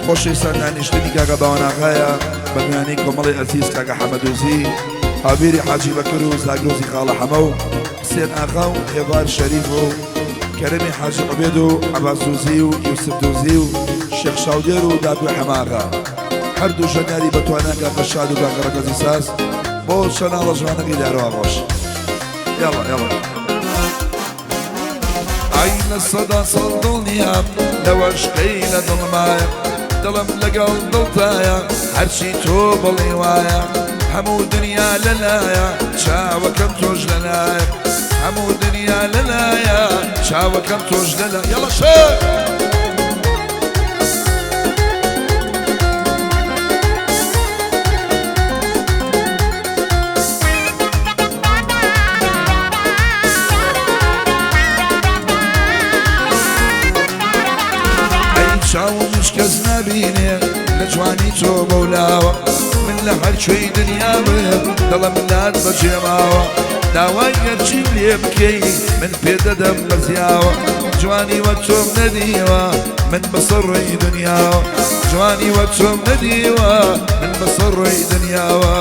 خۆشەویستان دانیشتنی کاکە باوەناغایە بە میوانی کۆمەڵی ئەزیز کاکە حەمەدوزی هاویری حاجی بەکر و زاگرۆزی خاڵە حەمە و حسێن ئاغا و هێوار شەریف و کەرەمی حاجی عوبێد و عەباس دوزی و یوسف دوزی و شێخ شاودێر و داکوی حەماغا هەردوو ژەنیاری بەتوانا کاکە شاد و کاکە ڕەگەزی ساز بۆ چەناڵە ژوانەکەی دارەوە ڕۆژ یاڵا یاڵا. ئای 100% دڵنیام لەوەشکەی لە دڵمایە دڵم لەگەڵ دڵتایە هەرچی تۆ بڵێ وایە هەموو دنیا لەلایە چاوەکەم تۆش لەلایە هەموو دنیا لەلایە چاوەکەم تۆش لەلا یاڵا شێ. ئەی چاوم هیچ کەس نابینێ لە جوانی تۆ بەولاوە من لە هەر کوێی دنیا بم دڵم لات بەجێماوە داوای گەرچیم لێ بکەی من پێ دەدەم بەزیاوە جوانی وە تۆم نەدیوە من بەسەر ڕێی دنیاوە جوانی وە تۆم نەدیوە من بەسەر ڕێی دنیاوە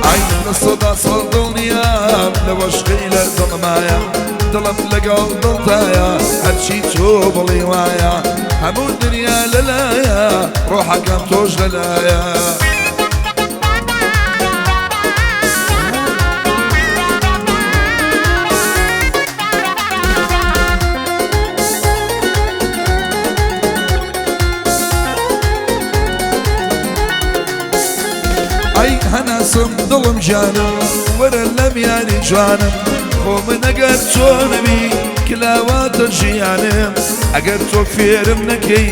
ئای 100% دڵنیام لەوەشکەی لە دڵمایە دڵم لەگەڵ دڵتایە هەرچی تۆ بڵێ وایە هەموو دنیا لەلایە ڕۆحەکەم تۆش لەلایە. ئەی هەناسم دڵم گیانم وەرە لە میانی جوانم خۆ من ئەگەر چۆنەبی کلاواتە ژیانم ئەگەر تۆ فێرم نەکەی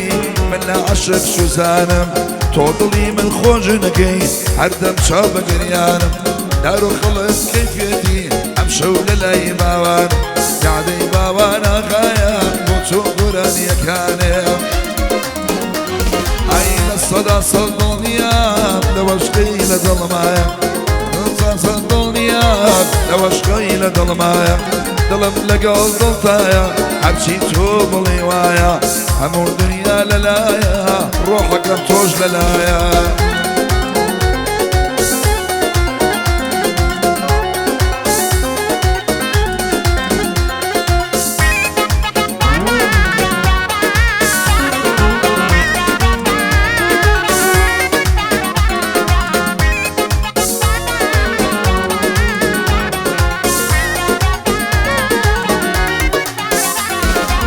من لە عەشق سوزانم تۆ دڵی من خۆش نەکەی هەردەم چاو بەگریانم دار و خەڵک کەیفێتی ئەم شەو لە لای باوان یادەی باوان ئاغایە بۆ تۆ گۆرانیەکانێ ئای 100% دڵنیام لەوەشکەی لە دڵمایە 100% دڵنیام لەوەشکەی لە دڵمایە دڵم لەگەڵ دڵتایە هەرچی تۆ بڵێ وایە هەموو دنیا لەلایە ڕۆحەکەم تۆش لەلایە.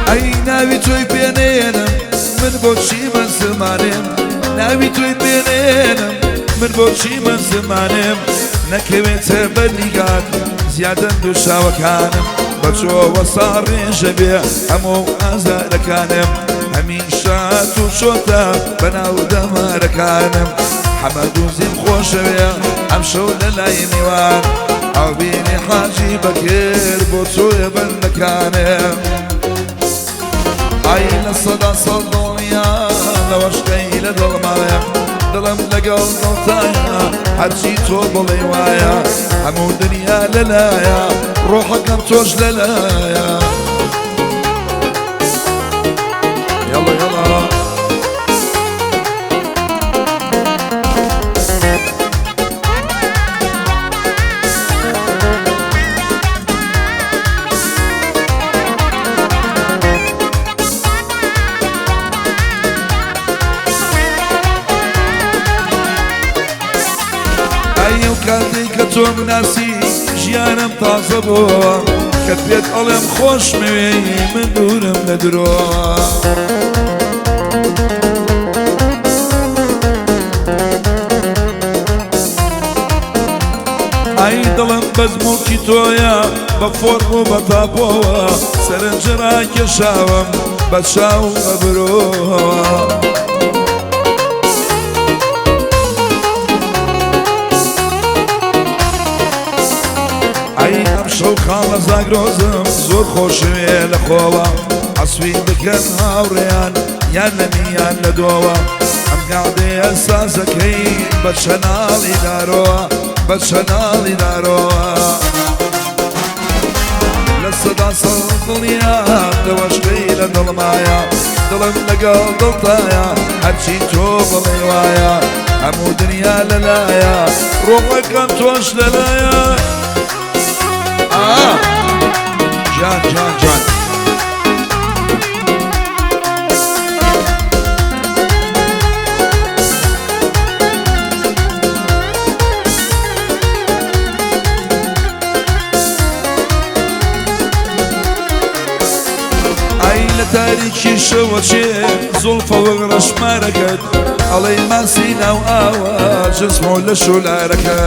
ئەی ناوی تۆی پێنێنم من بۆچی من زمانێم ناوی تۆی پێنێنم من بۆچی من زمانێم نەکەوێتە بەریگات زیادن دوو چاوەکانم بەچۆوە ساڕێژە بێ هەموو ئازارەکانم هەمیشە تو چۆتە بەناو دەمارەکانم حەمەدوزیم خۆشەوێ ئەمشەو لە لای میوان ئاوبینی حاجی بەکر بۆ تۆیە بەندەکانێ ئای 100% دڵنیام لەوەشکەی لە دڵمایە دڵم لەگەڵ دڵتایە هەرچی تۆ بڵێ وایە هەموو دنیا لەلایە ڕۆحەکەم تۆش لەلایە. یاڵا یاڵا. ئەی ئەو کاتەی کە تۆم ناسی ژیانم تازە بۆوە کە پێت ئەڵێم خۆشمەوێی من دوورم لە درۆ. ئای دڵم بەس موڵکی تۆیە بە فۆرم و بە تاپۆوە سەرنج ڕاکێشاوم بە چاو بە برۆوە. ئەی ئەمشەو خاڵە زاگرۆزم زۆر خۆشەوێ لە خۆوە عەسوی بکەن هاوڕێیان یان لە میان لە دۆوە ئەم گادەیە سازەکەی بە چەناڵی دارۆوە بە چەناڵی دارۆوە 100% دڵنیام لەوەشکەی لە دڵمایە دڵم لەگەڵ دڵتایە هەرچی تۆ بڵێ وایە هەموو دنیا لەلایە ڕۆڵەکەم تۆش لەلایە ئا جان جان جان ئای لە تاریکی شەوەچێ زوڵفە وەک ڕەشمارەکەت ئەڵێی ماسی ناو ئاوە جسم و لەش و لارەکە.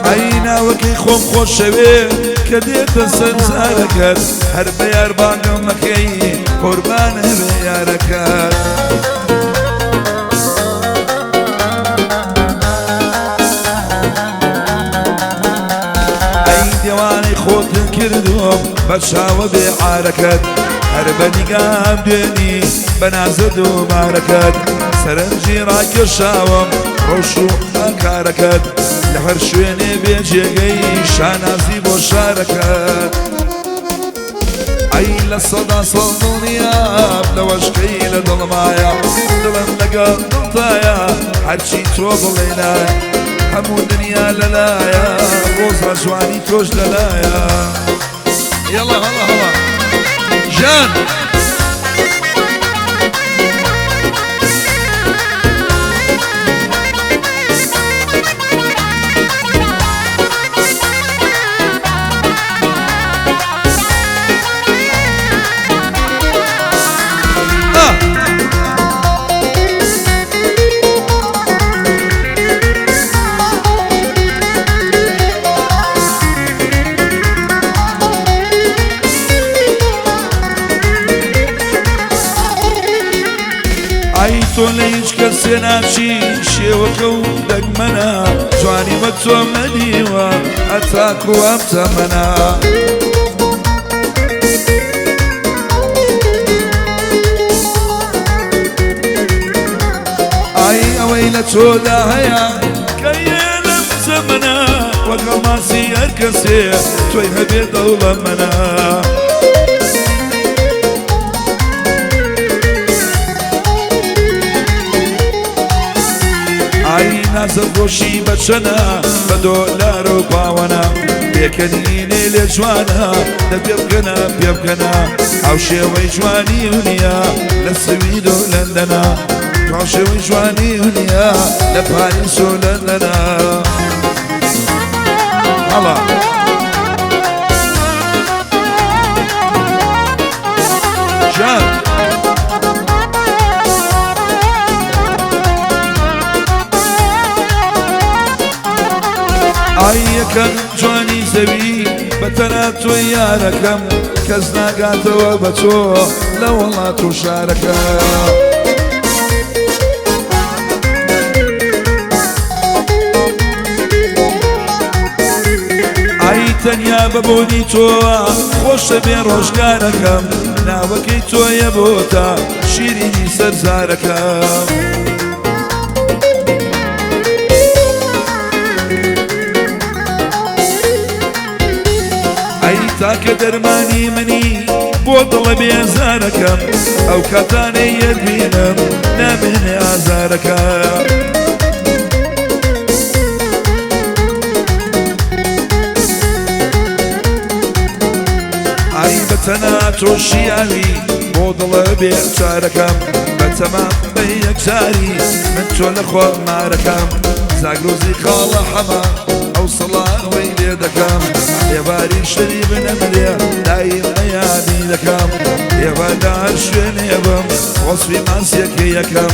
ئای ناوەکەی خۆم خۆشەوێ کە دێتە سەر زارەکەت هەر بە یار بانگم مەکەی قوربانە بێ یارەکەت. ئەی دێوانەی خۆتم کردوم بە چاوە بێ عارەکەت هەر بە نیگام دوێنی بە نازە دووبارەکەت سەرنجی ڕاکێشاوم ڕەوش و ئاکارەکەت لە هەر شوێنێ بێ جێگەی شانازی بۆ شارەکەت. ئەی 100% دڵنیام لەوەشکەی لە دڵمایە دڵم لەگەڵ دڵتایە هەرچی تۆ بڵێ لایە هەموو دنیا لەلایە ڕۆزا جوانی تۆش لەلایە یەڵا هەڵا هەڵا ژان. ئای تۆ لە هیچ کەسێ ناچی شێوەکە و دەگمەنە جوانی وەک تۆم نەدیوە هەتاکو ئەم تەمەنە. ئای ئەوەی لە تۆدا هەیە کە لەم زەمەنە وەک ئەڵماسی هەر کەسێ تۆی هەبێ دەوڵەمەنە. ئای نازەخۆشی بە چەنە بە دۆلار و پاوەنە پێکەنینێ لێ جوانە دە پێ بکەنە پێ بکەنە هاوشێوەی جوانی و نییە لە سوید و لەندەنە هاوشێوەی جوانی و نییە لە پاریس و لەندەنە. هەڵا جان. ئای یەکەم جوانی زەوی بە تەنها تۆی یارەکەم کەس ناگاتەوە بە تۆ لە وڵات و شارەکە. ئای تەنیا بە بۆنی تۆوە خۆشە بێ ڕۆژگارەکەم ناوەکەی تۆیە بۆتە شیرینی سەر زارەکەم. ئەی تاکە دەرمانی منی بۆ دڵە بێزارەکەم ئەو کاتانەی یەدبینم نامێنێ ئازارەکەم. ئای بەتەنا تۆ شیاوی بۆ دڵە بێچارەکەم بەتەمام بە یەکجاری من تۆ لە خۆم مارەکەم زاگرۆزی خاڵە حەمە ئەو سڵاوەی لێ دەکەم ئێواری شەری بنەمرێ دایم ئەیادی دەکەم ئێوە لە هەر شوێنێ بم وەسفی ماسیەکەی یەکەم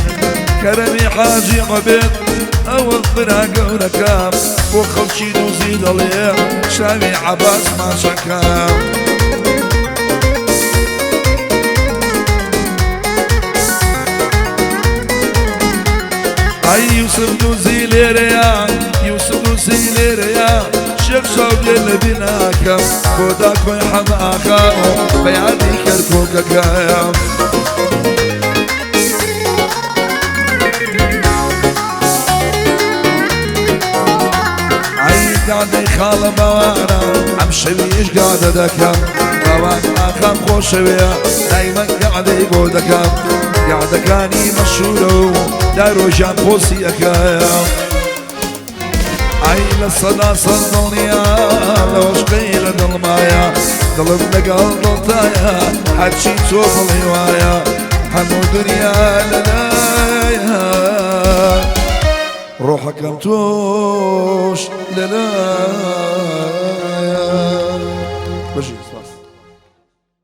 کەرەمی حاجی عوبێد ئەوە برا گەورەکەم بۆ خەڵکی دووزی دەڵێ چاوی عەباس ماچەکەم. ئای یوسف دووزی لێرەیە یوسف دووزی لێرەیە شێخ چاوگێ لە بیناکەم بۆ داکۆی حەمە ئاغا بە یادی کەرکووکەکەم. ئای گادەی خاڵە باوانە ئەم شەویش گادە دەکەم باوان ئاخام خۆشەوێ دایمەن گادەی بۆ دەکەم گادەکانی مەشورە و دارۆژان پۆسی ئەکەم ئای 100% دڵنیا لەوەشقەی لە دڵمایە دڵم لەگەڵ دڵتایە هەرچی تۆ بڵێ وایە هەموو دنیا لەلایە ڕۆحەکەم تۆش لەلایە.